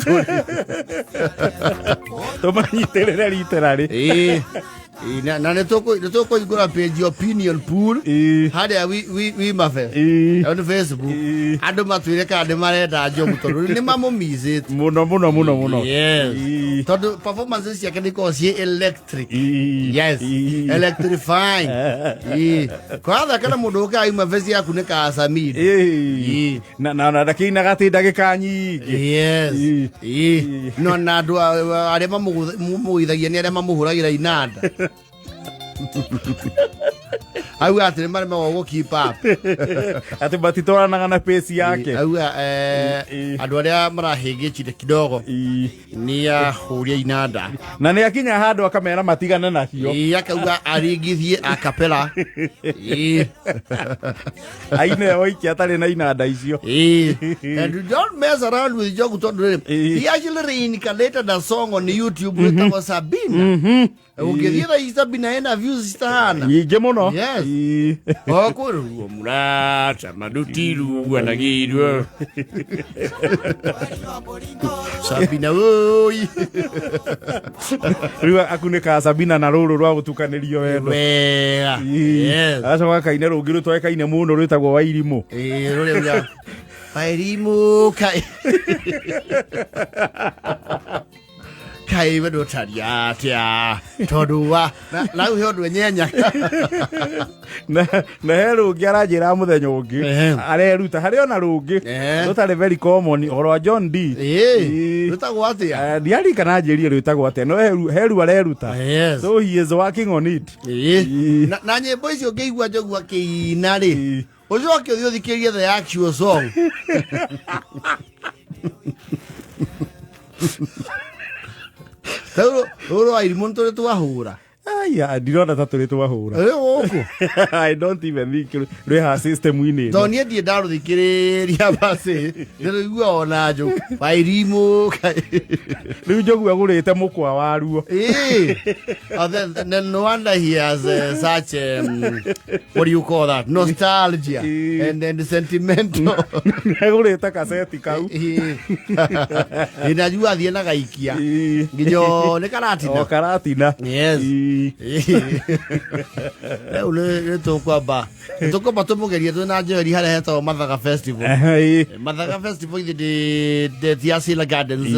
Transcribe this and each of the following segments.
Tũrĩ. Tũmanyitĩrĩre literally. Ĩĩ. Ĩĩ, na nĩ tũkũhingũra page opinion pool harĩa wi mabe on Facebook. Andũ matwĩre kana nĩ marenda Njogu tondũ nĩ mamũmicĩte. Mũno mũno mũno mũno. Yes. Tondũ performances ciake nĩ ikoragwo ciĩ electric. Yes. Electrifying. Ĩĩ. Kwathaka na mũndũ ũkaga ima vesi yaku nĩ kasamiri. Na ndakĩinaga atĩ ndagĩka nyingĩ. Yes. Ĩĩ. Ĩĩ. No na andũ arĩa mamũgũithagia nĩ arĩa mamũhũragĩra inanda. Auga atĩ nĩ maremagwo gũ keep up. Atĩ matitwaranaga na pace yake. Auga andũ arĩa marahĩngĩchire kidogo nĩ ahũria inanda. Na nĩ akinya handũ akamera matigane nacio. Ĩĩ, akauga aringithie acapella. Ĩĩ. Aine oiki atarĩ na inanda icio. Ĩĩ. And you don't mess around with Njogu tondũ rĩrĩ, he actually reincarnated a song on YouTube ĩtagwo Sabina. Ũngĩthiĩ thaa ici Sabina ĩna views citahana. Nyingĩ mũno. Yes. Okũruo mũrata mandutiruanagirwo. Sabina oi. Rĩu akunĩkaga Sabina na rũrũ rwa gũtukanĩrio wendo. Wega. Yes. Agacoka akaina rũngĩ rũtoekaine mũno rwĩtagwo Wairimũ. Ĩĩ, rũrĩa uga Wairimũ kai. Kai we ndũtaria atĩa tondũ wa na rĩu he ũndũ enyenya. Na he rũngĩ aranjĩra mũthenya ũngĩ areruta harĩ ona rũngĩ rũtarĩ very common ũhoro wa John D. Ĩĩ, rwĩtagwo atĩa? Ndiarikana anjĩrire rwĩtagwo atĩa, no heru areruta. Yes. So he is working on it. Ĩĩ. Na nyĩmbo icio ũngĩigua Njogu akĩina rĩ, ũcoke ũthiĩ ũthikĩrĩrie the actual song. Rĩu rũrũ rwa irimũ nĩ tũrĩ twahũra. Aya, ndirona ta tũrĩ twahũra. Rĩu gũkũ. I don't even think rwĩ ha system-inĩ ĩno. Tondũ niĩ ndirĩ ndarũthikĩrĩria basi ndĩrũigua ona Njogu Wairimũ. Rĩu Njogu agũrĩte mũkwa waruo. Ĩĩ. Oh, then no wonder he has such what do you call that? Nostalgia and sentimental. Agũrĩte kaseti kau. Inajua athiĩ na gaikia nginya nĩ karatina. O karatina. Yes. Rĩu nĩ tũkwamba tũmũgerie twĩ na Joel harĩa hetagwo Mathaga Festival. Mathaga Festival ithe ndĩ date ya Sila Gardens,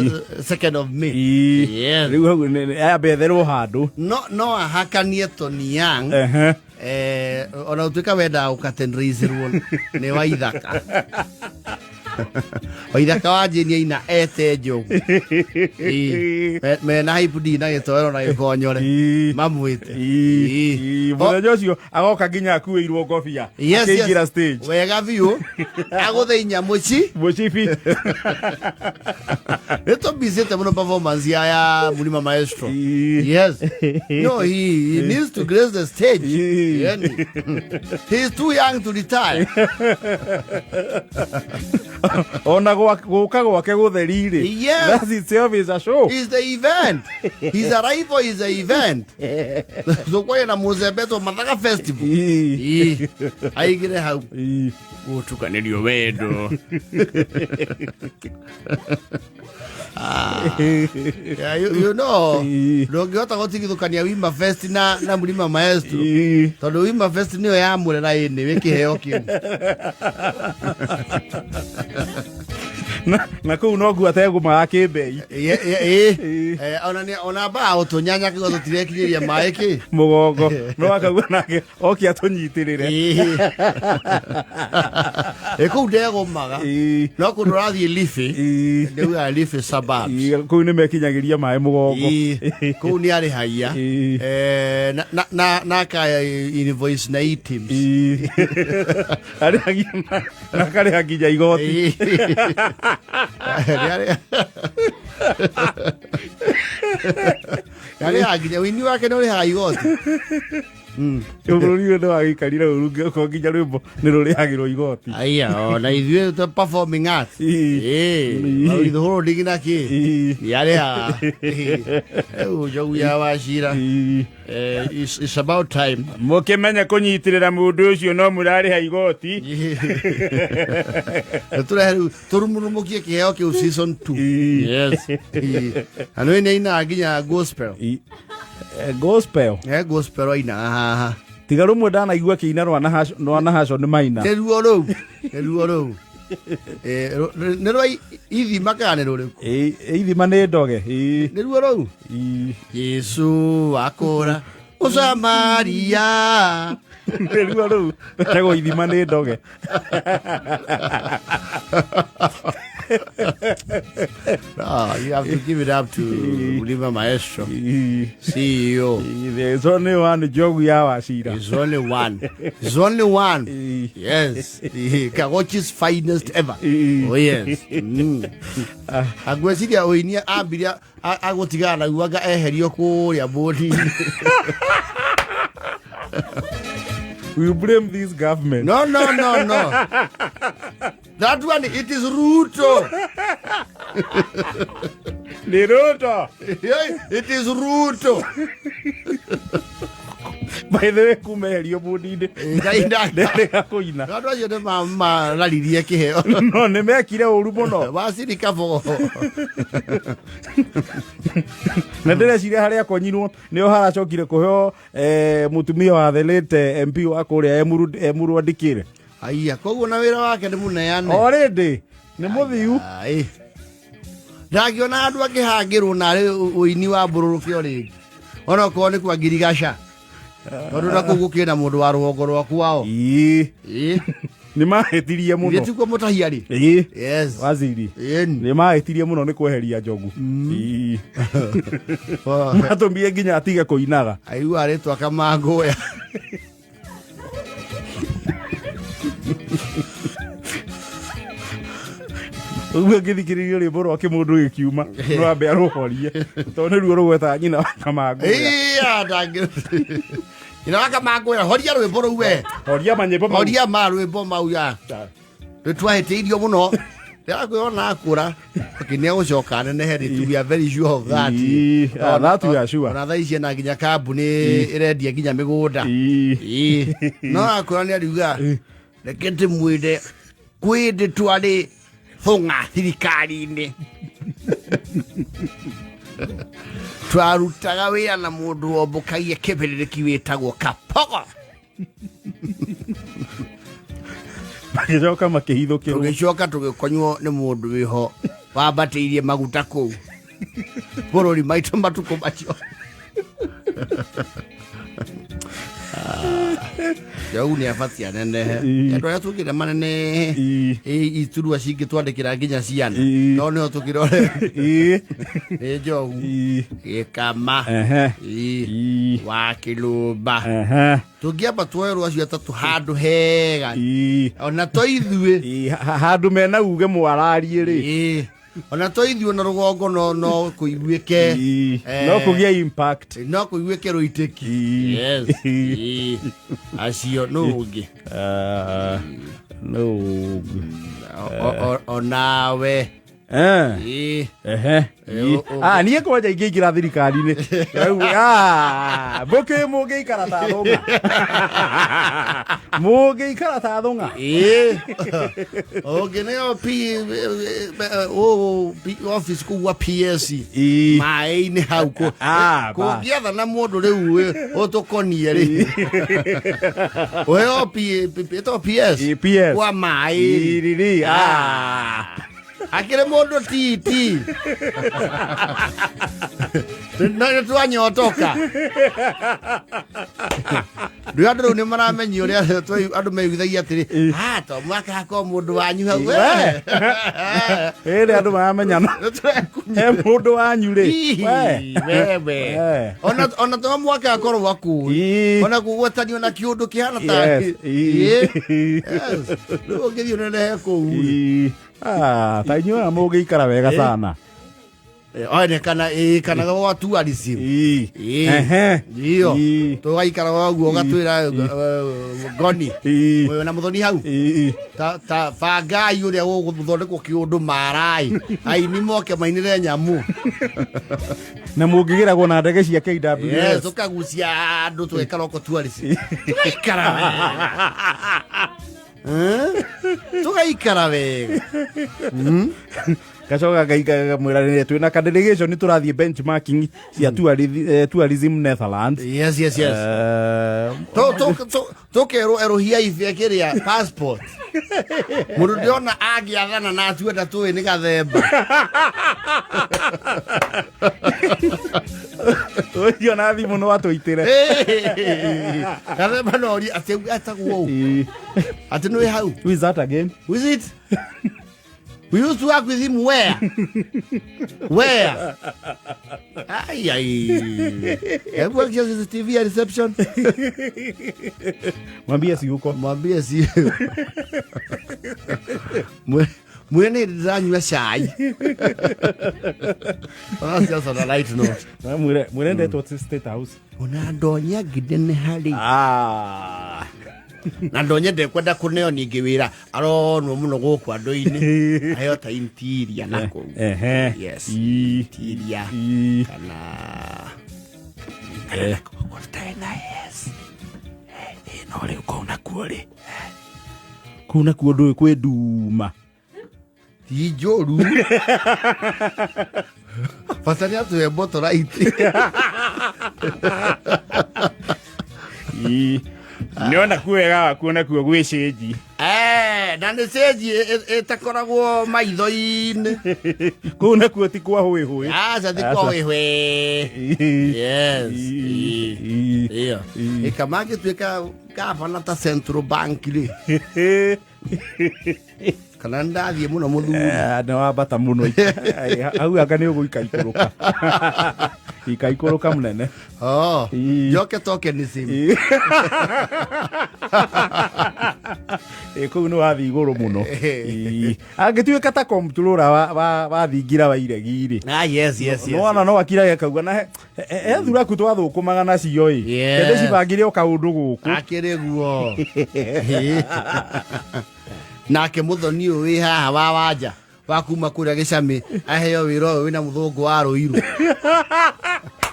2nd of May. Yes. Rĩu hau ambe etherwo handũ. No ahakanie Tony Young. Ona gũtuĩka wendaga gũkatendraiserwo nĩ Waithaka. Waithaka wa Jane aina ete Njogu. Ĩĩ. Mena hype D na gĩtoero na gĩkonyore. Mamwĩte. Ĩĩ. Mũthenya ũcio agoka nginya akuĩirwo ngobia. Yes, yes. Akĩingĩra stage. Wega biũ. Agũthe inya mũci. Mũcibi. Nĩ tũmbicĩte mũno performance ya Mulima Maestro. Yes. No, he needs to grace the stage. Yani, he is too young to retire. Ona gũka gwake gũtheri-rĩ. Yes. That itself is a show. Is the event. His arrival is the event. Tũkwaria na mũzembeto Mathaga Festival. Ĩĩ. Aigire hau. Gũtukanĩrio wendo. Yeah, you know, ndũngĩhota gũtigithũkania Wima Fest na Mlima Maestro tondũ Wima Fest nĩyo yamũrera ĩnĩ wĩ kĩheo kĩu. Na kũu noguo ategũmaga kĩmbei. Ona mbaa ũtũnyanya kĩgo tũtirekinyĩria maĩ kĩ mũgongo no akauga nake oke atũnyitĩrĩre. Ĩ kũu ndegũmaga no kũndũ ũrathiĩ Liffey ndaugaga Liffey suburbs. Kũu nĩ mekinyagĩria maĩ mũgongo. Kũu nĩ arĩhagia na akaya invoice na eTIMS. Arĩhagia na akarĩha nginya igoti. Arĩhaga nginya wĩini wake nĩ ũrĩhaga igoti. Bũrũri ũyũ nĩ wagĩikarire ũru ngĩokorwo nginya rwĩmbo nĩ rũrĩhagĩrwo igoti. Aya, ona ithuĩ tũ performing arts. Ii. Ĩĩ, holding na kĩ yarĩhaga. Rĩu Njogu ya Wachira, it's about time. Mũkĩmenye kũnyitĩrĩra mũndũ ũcio no mũrarĩha igoti. Tũrehe rĩu tũrumurumukie kĩheo kĩu season 2. Ii. Yes. Ii. Na nĩ nĩ nginya gospel. Gospel. Gospel ainaga haha. Tiga rũmwe ndanaigua kĩina rwa Nahaco nĩ maina. Nĩruo rũu, nĩruo rũu. Nĩ rwa ithima kana nĩ rũrĩkũ? Ithima nĩ ndoge. Nĩruo rũu. Yesu akũra Mũsamaria. Nĩruo rũu rwĩtagwo ithima nĩ ndoge. No, you have to give it up to Mulima Maestro, CEO. There's only one Njogu ya Wachira. There's only one. There's only one. Yes. Kagochi's finest ever. Oh yes. Agweciria ũinia ambiria agũtigana naguo anga eherio kũrĩa bũni. We blame this government. No, no, no, no. That one, it is Ruto. Ni Ruto. It is Ruto. By the way, kumeherio bũndi-inĩ. Nderĩga kũina. Andũ acio nĩ mararirie kĩheo. No, nĩ mekire ũru mũno. Waciri Kabogo. Na ndĩreciria harĩa akonyirwo nĩho haracokire kũheo mũtumia wa the late MP wa kũrĩa Emuru Andikĩre. Aya, koguo na wĩra wake nĩ mũneane. Already nĩ mũthiu. Ndangĩona andũ akĩhangĩrwo narĩ ũini wa mbũrũrũkĩo rĩngĩ. Onokorwo nĩ kwa ngirigaca. Tondũ na kũu gũkĩrĩ na mũndũ wa rũgongo rwa kwao. Ĩĩ. Nĩ mahĩtirie mũno. Githĩ tikuo mũtahia rĩ? Ĩĩ. Yes. Waziri. Ĩni. Nĩ mahĩtirie mũno nĩ kweheria Njogu. Ĩĩ. Matũmire nginya atige kũinaga. Aigua rĩtwa Kamangũya. Ũguo ngĩthikĩrĩria rwĩmbo rwa kĩmũndũ gĩkiuma no ambe arũhorie tondũ nĩruo rũgwetaga nyina wa Kamangũya. Ĩĩ, nyina wa Kamangũya, horia rwĩmbo rũu we. Horia manyĩmbo mau. Horia ma rwĩmbo mau ya. Nĩ twahĩtĩirio mũno. Ndĩrakwĩra akũra. Okay, nĩ egũcoka nenehe rĩ, we are very sure of that. Ĩĩ, that we are sure. Ona thaa ici ena nginya kambuni ĩrendia nginya mĩgũnda. Ĩĩ. No akũra nĩ ariuga reke ndĩmwĩre kwĩ ndĩ twarĩ thũng'a thirikari-inĩ. Twarutaga wĩra na mũndũ wombũkagia kĩbĩrĩrĩki wĩtagwo Kapogo. Magĩcoka makĩhithũkĩrwo. Tũgĩcoka tũgĩkonywo nĩ mũndũ wĩho wambatĩirie maguta kũu bũrũri maitũ matukũ macio. Njogu nĩ abatie anenehe. Andũ arĩa tũkĩre manenehe. Iturwa cingĩtwandĩkĩra nginya ciana. No nĩho tũkĩrore. Nĩ Njogu. Gĩkama. Wa Kĩlũmba. Tũngĩamba tuoerwo acio atatũ handũ hega. Ona to ithuĩ. Handũ mena uge mwararie rĩ. Ona to ithuĩ na rũgongo no kũiguĩke. No kũgĩe impact. No kũiguĩke rũitĩki. Yes. Acio nũ ũngĩ. Nũ ũngĩ. Onawe. Niĩ kwanja ingĩingĩra thirikari-inĩ. Mbũkĩ mũngĩikara ta thũng'a. Mũngĩikara ta thũng'a. Ũngĩ nĩyo office kũu gwa PS. Maĩ-inĩ hau kũngĩathana mũndũ rĩu ũtũkonie rĩ. Ũheo ĩtagwo PS. PS. Kwa maĩ. Rĩrĩ. Akĩrĩ mũndũ titi. No nĩ twanyotoka. Rĩu andũ rĩu nĩ maramenyia ũrĩa andũ meiguithagia atĩrĩ, to mwaka hakorwo mũndũ wanyu hau. Ĩrĩ andũ maramenyana. He mũndũ wanyu rĩ. Wewe. Ona to mwaka akorwo akũĩ. Ona kũgwatanio na kĩũndũ kĩhana ta. Yes. Rĩu ũngĩthiĩ ũnenehe kũu. Ta inyuĩ mũngĩikara wega sana. One kana ĩ kana gwa tourism. Ii. Ii. Ehe. Iyo. Ii. Tũgaikara ũguo ũgatwĩra ngoni. Ii. Ũyũ na mũthoni hau. Ii. Ta bangai ũrĩa gũgũthondekwo kĩũndũ marai. Aini moke mainĩre nyamũ. Na mũngĩgĩragwo na ndege cia KWS. Yes, tũkagucia andũ tũgekara oko tourism. Tũgaikara wega. Eh? Tũgaikara wega. Gacoka gakamwĩra nĩ twĩna ka delegation nĩ tũrathiĩ benchmarking cia tourism Netherlands. Yes. Tũkerwo erũhia ibe kĩrĩa passport. Mũndũ ndĩrona angĩathana na atue ndatũĩ nĩ gathemba. Ũcio na thimũ no atũitĩre. Gathemba no orie atĩ etagwo ũũ. Atĩ nĩ wĩ hau. Who is that again? Who is it? We used to work with him where? Where? Ai, ai. Hebu hakikisha CCTV ya reception. Mwambie si huko. Mwambie si. Mwene ndĩranyua cai. That's just on a light note. Mwire mwire ndetwo State House. Ona ndonya ngĩnene harĩ. Ah. Na ndonye ndekwenda kũneo ningĩ wĩra aronwo mũno gũkũ andũ-inĩ. Aheo ta interior na kũu. Ehe. Yes. Ii. Interior. Ii. Kana kũruta NIS. No rĩu kũu nakuo rĩ. Kũu nakuo ndũĩ kwĩ nduma. Ti njũru. Bata nĩ atũhe motoraiti. Ii. Nĩona kuo wega wakuo nakuo gwĩ cĩnji. Na nĩ cĩnji ĩtakoragwo maitho-inĩ. Kũu nakuo ti kwa hũĩ hũĩ. Aca ti kwa hũĩ hũĩ. Yes. Ii. Iyo. Ĩka mangĩtuĩka gavana ta Central Bank rĩ. Kana ndathiĩ mũno mũthuri. Nĩ wambata mũno. Hau anga nĩ ũgũikaikũrũka. Ikaikũrũka mũnene. Oh. Ii. Njoke tokenism. Ĩ kũu nĩ wathiĩ igũrũ mũno. Ii. Angĩtuĩka ta comptroller wa thingira wa iregi rĩ. Ah, yes. Nĩwona no akirage akauga na he thuraku twathũkũmaga nacio ĩ. Yes. Ende cibangire o kaũndũ gũkũ. Akĩrĩ guo. Nake mũthoni ũyũ wĩ haha wa wanja wa kuma kũrĩa gĩcamĩ aheo wĩra ũyũ wĩna mũthũngũ wa rũirũ.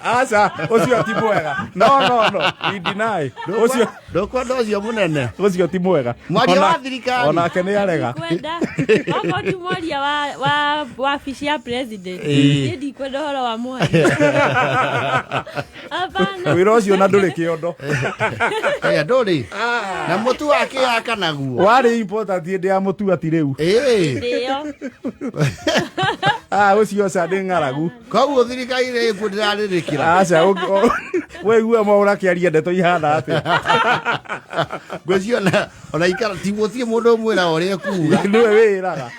Aca ũcio ti mwega. No no no, we deny. Ũcio Ndũkwenda ũcio mũnene. ũcio ti mwega. Mwaria wa thirikari. Onake nĩ arega. Ndikwenda. Okorwo ti mwaria wa wabici ya president. Ĩĩ. Niĩ ndikwenda ũhoro wa mwaria. Hapana. Wĩra ũcio na ndũrĩ kĩondo. Aya ndũrĩ. Na mũtu wake yaka naguo. Warĩ important hĩndĩ ya mũtu ati rĩu. Ĩĩ. Ndĩyo. Ah, ũcio ca nĩ ng'aragu. Koguo thirikari ĩrĩa ĩkuo ndĩrarĩrĩkĩra. Aca waigua Mwaura akĩaria ndeto ihana atĩa. Ngwĩciria ona ikara ti gũtirĩ mũndũ ũmwĩra ũrĩa ekuga. Nĩwe wĩraga.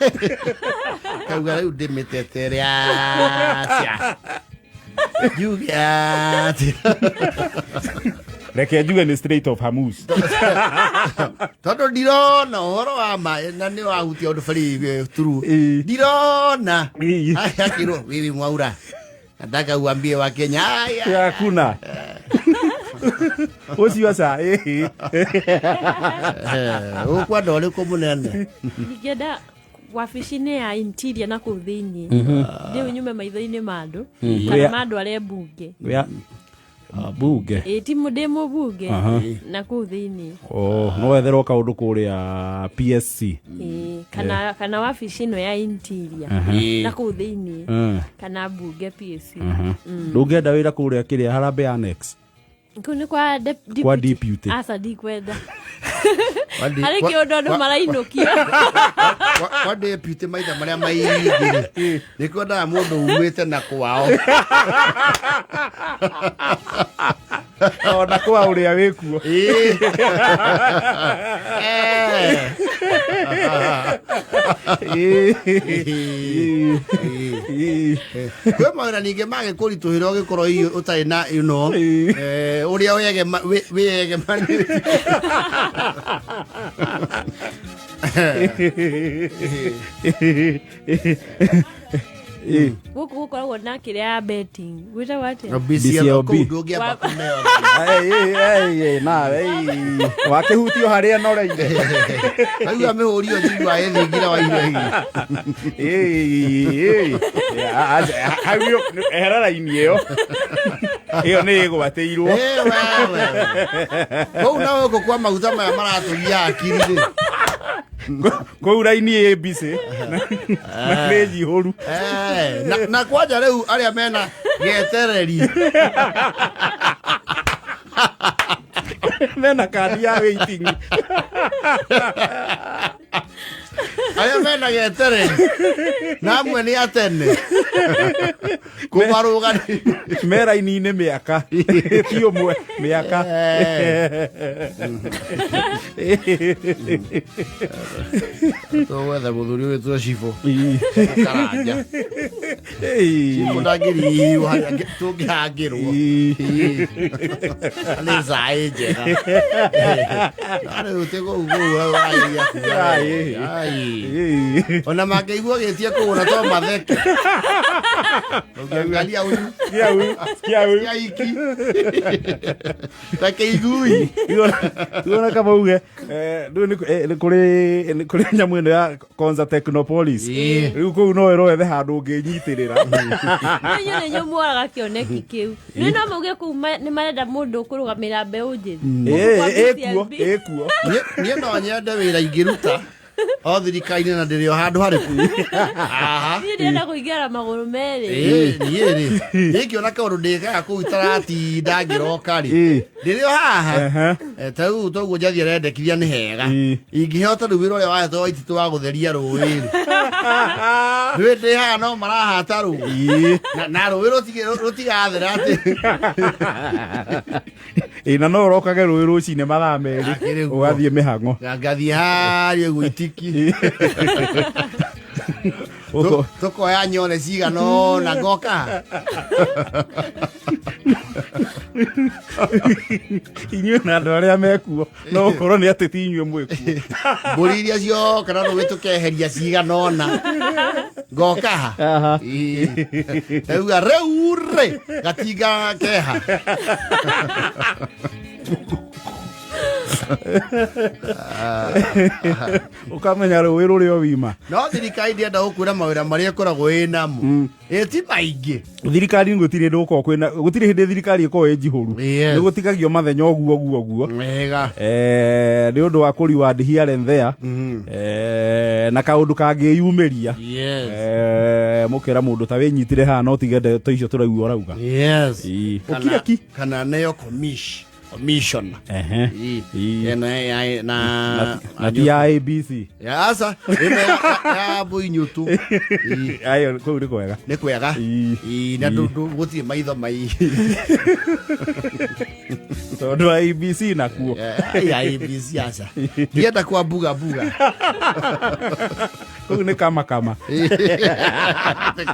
Kauga rĩu ndĩmĩtetere atĩa. Njuge atĩa. Reke njuge nĩ Strait of Hormuz. Tondũ ndirona ũhoro wa ma na nĩ wahutia ũndũ very true. Ĩĩ. Ndirona. Ĩĩ. Aya akĩrwo wewe Mwaura. Nataka uambie wa Kenya. Aya. Hakuna. Ũcio ca ĩĩ. Ũkwenda ũrĩkũ mũnene? Ingĩenda wabici-inĩ ya interior na kũu thĩiniĩ. Rĩu nyume maitho-inĩ ma andũ kana ma andũ arĩa mbunge. Ya. Bunge. Ĩĩ ti ndĩ mũmbunge na kũu thĩiniĩ. Oh, no wetherwo kaũndũ kũrĩa PSC. Ĩĩ, kana wabici ĩno ya interior na kũu thĩiniĩ kana mbunge PSC. Ndũngĩenda wĩra kũrĩa kĩrĩa Harambee Annex. Kũu nĩ kwa Kwa deputy. Aca ndikwenda. Harĩ kĩũndũ andũ marainũkio. Kwa deputy maitha marĩa maingĩ nĩ kwendaga mũndũ umĩte na kwao. Ona kwa ũrĩa wĩkuo. Ĩĩ. Ĩĩ. Kwĩ mawĩra ningĩ mangĩkũritũhĩra ũgĩkorwo hihi ũtarĩ na you know, ũrĩa wĩyegemanĩtie. Gũkũ gũkoragwo na kĩrĩa ya betting gwĩtagwo atĩa? BCLB. Kũu ndũngĩamba kũmeo. Ei, ei, ei, ei, na ei. Wakĩhutio harĩa noreire. Aigua mĩhũri ĩyo njigua ĩthingira wa iregi. Ei, ei. Hau ehera raini ĩyo. Ĩyo nĩ ĩgwatĩirwo. Eh, wewe. Kũu na gũkũ kwa maguta maya maratũgia hakiri rĩ. Kũu raini ĩ busy. Na nĩ njihũru. Eh, na kwanja rĩu arĩa mena gĩetereri. Mena kandi ya waiting. Arĩa mena gĩetereri. Na amwe nĩ atene. Kũmarũga Me raini-inĩ mĩaka. Ti ũmwe, mĩaka. Tũgwetha mũthuri ũgĩtwo cibũ. Karanja. Ei. Cibũ ndangĩrigirwo harĩa tũngĩhangĩrwo. Nĩ caĩ njega. Rĩu ti kũu kũu Ai. Ai. Ei. Ona mangĩigua gĩtie kũgũra to matheke. Ũngĩangalia huyu. Sikia huyu, sikia huyu. Sikia hiki. Ta kĩigui. Tuona kama uge rĩu nĩ kũrĩ nyamũ ĩno ya Konza Technopolis. Ĩĩ. Rĩu kũu no ĩroethe handũ ũngĩnyitĩrĩra. Inyuĩ nĩ inyuĩ muoraga kĩoneki kĩu. Nĩ no mauge kũu nĩ marenda mũndũ ũkũrũgamĩra mbeũ njĩthĩ. Gũkũ kwa Ĩĩ, ĩkuo, BCLB. ĩkuo. Niĩ no nyende wĩra ingĩruta o thirikari-inĩ na ndĩrĩ o handũ harĩkũ. Aha. Niĩ ndĩrenda kũingĩra magũrũ merĩ. Ĩĩ, niĩ rĩ niĩ ngĩona kaũndũ ndĩkaga kũu itaratinda ngĩroka rĩ Ĩĩ. ndĩrĩ o haha. Ehe. Ta rĩu toguo njathi arendekithia nĩ hega. Ĩĩ. Ingĩhota rĩu wĩra ũrĩa wahetwo wa ititũ wa gũtheria rũĩ rĩ, rũĩ ndĩ haha no marahata rũĩ. Ĩĩ. Na rũĩ rũtigathera atĩ. Ĩĩ, na no ũrokage rũĩ rũcinĩ mathaa merĩ Akĩrĩ guo. ũgathiĩ mĩhang'o. Ngathiĩ harĩa ũguo itiki. Ũko- Tũkoya nyone cigana ũna ngoka. Inyuĩ na andũ arĩa mekuo no gũkorwo nĩ atĩ ti inyuĩ mwĩkuo. Mbũri iria cioka na rũĩ tũkeheria cigana ũna ngoka ha. Aha. Ĩĩ. Ndauga rĩu rĩ gatinga keha. Ũkamenya rũĩ rũrĩ o wima. No thirikari ndĩenda gũkwĩra mawĩra marĩa ĩkoragwo ĩ namo. Ĩ ti maingĩ. Thirikari gũtirĩ hĩndĩ gũkoragwo kwĩna gũtirĩ hĩndĩ thirikari ĩkoragwo ĩ njihũru. Yes. Nĩ gũtigagio mathenya ũguo ũguo ũguo. Wega. Nĩ ũndũ wa kũ reward here and there. Na kaũndũ kangĩyumĩria. Yes. Mũkera mũndũ ta wĩnyitire haha no tige ndeto icio tũraigua ũrauga. Yes. Ĩĩ. Kana- Ũkire ki. Kana neo commissioner. Ehe. Ĩĩ. Ĩĩ. Na Na ti ya ABC. Ya aca ĩno ya mbũinyũtũ. Ĩĩ. Ayo kũu nĩ kwega. Nĩ kwega. Ĩĩ. Ĩĩ, na gũtirĩ maitho mai. Tondũ wa ABC nakuo. Ya ABC aca. Ndienda kwa mbuga mbuga. Kũu nĩ kama kama.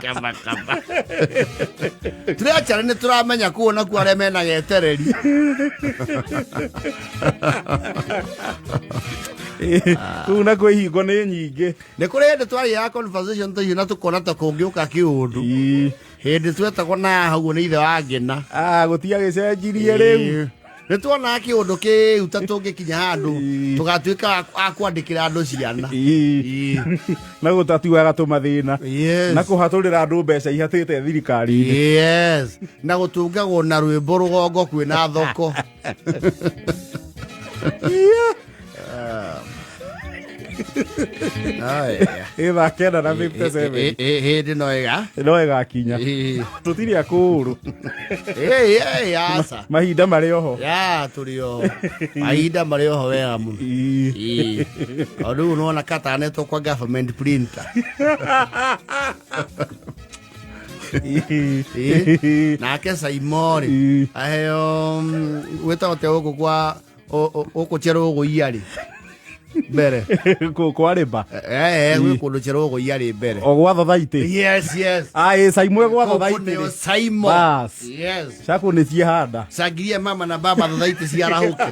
Kama kama. Tũrĩ nĩ tũramenya kuo nakuo arĩa mena getereri. Kũu nakuo ihingo nĩ nyingĩ. Nĩ kũrĩ hĩndĩ twarĩaga conversation ta icio na tũkona ta kũngĩũka kĩũndũ. Ĩĩ. Hĩndĩ twetagwo na haha ũguo nĩ ithe wa Ngĩna. Ah, gũtiagĩcenjirie rĩu. Nĩ tuonaga kĩũndũ kĩu ta tũngĩkinya handũ Ĩĩ. tũgatuĩka a kwandĩkĩra andũ ciana. Ĩĩ. Ĩĩ. Na gũtatuaga tũmathĩna. Yes. Na kũhatũrĩra andũ mbeca ihatĩte thirikari-inĩ. Yes. Na gũtungagwo na rwĩmbo rũgongo kwĩna thoko. Aya. Ĩ thaa 9:57. Hĩndĩ no ĩga. No ĩgakinya. Ĩĩ. Tũtirĩ akũũrũ. Ĩĩ, ĩĩ, aca. Mahinda marĩ oho. Ya tũrĩ oho. Mahinda marĩ oho wega mũno. Ĩĩ. Ĩĩ. O rĩu nĩwona katanetwo kwa government printer. Ĩĩ. Ĩĩ. Nake Saimori Ĩĩ. aheo gwĩtagwo te gũkũ kwa gũkũ Cherũgũia rĩ mbere. Kwarĩmba. Gwĩ kũndũ Cherũgũia rĩ mbere. O gwa thothaitĩ. Yes, yes. Aĩ Saimwe gwa Gũkũ thothaitĩ. nĩo Saimo. Bas. Yes. Cakũ nĩ ciehanda. Cangirie mama na baba thothaitĩ ciarahũke.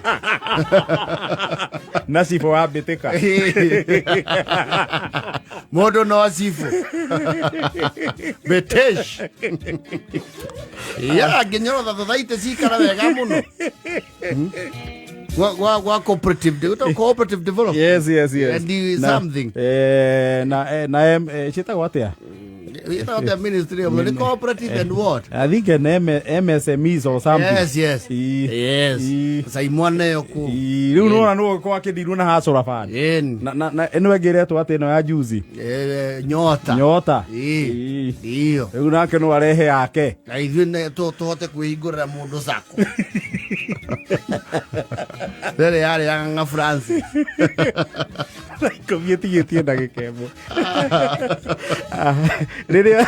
Na cibũ wa mbĩtĩka. Mũndũ no cibũ British ya ngĩnyorotha thothaitĩ cikara wega mũno. Gwa cooperative, cooperative development. Yes. And something. Na ciĩtagwo atĩa? Ĩtagwo atĩa? Ministry of the cooperative and what? I think an MSMEs or something. Yes. Yes. Saimwana ĩyo kũ. Rĩu nĩwona nĩwe ũgĩkorwo akĩndirwo na hacũra bani. Ĩni. Na ĩno ĩngĩ ĩretwo atĩ ĩno ya juzi. Nyota. Nyota. Ĩĩ. Iyo. Rĩu nake no arehe yake. Na ithuĩ tũhote kwĩhingũrĩra mũndũ sako rĩrĩ yarĩ ya Ng'ang'a Francis. 10 ĩtigĩtie ndagĩka 1 rĩrĩa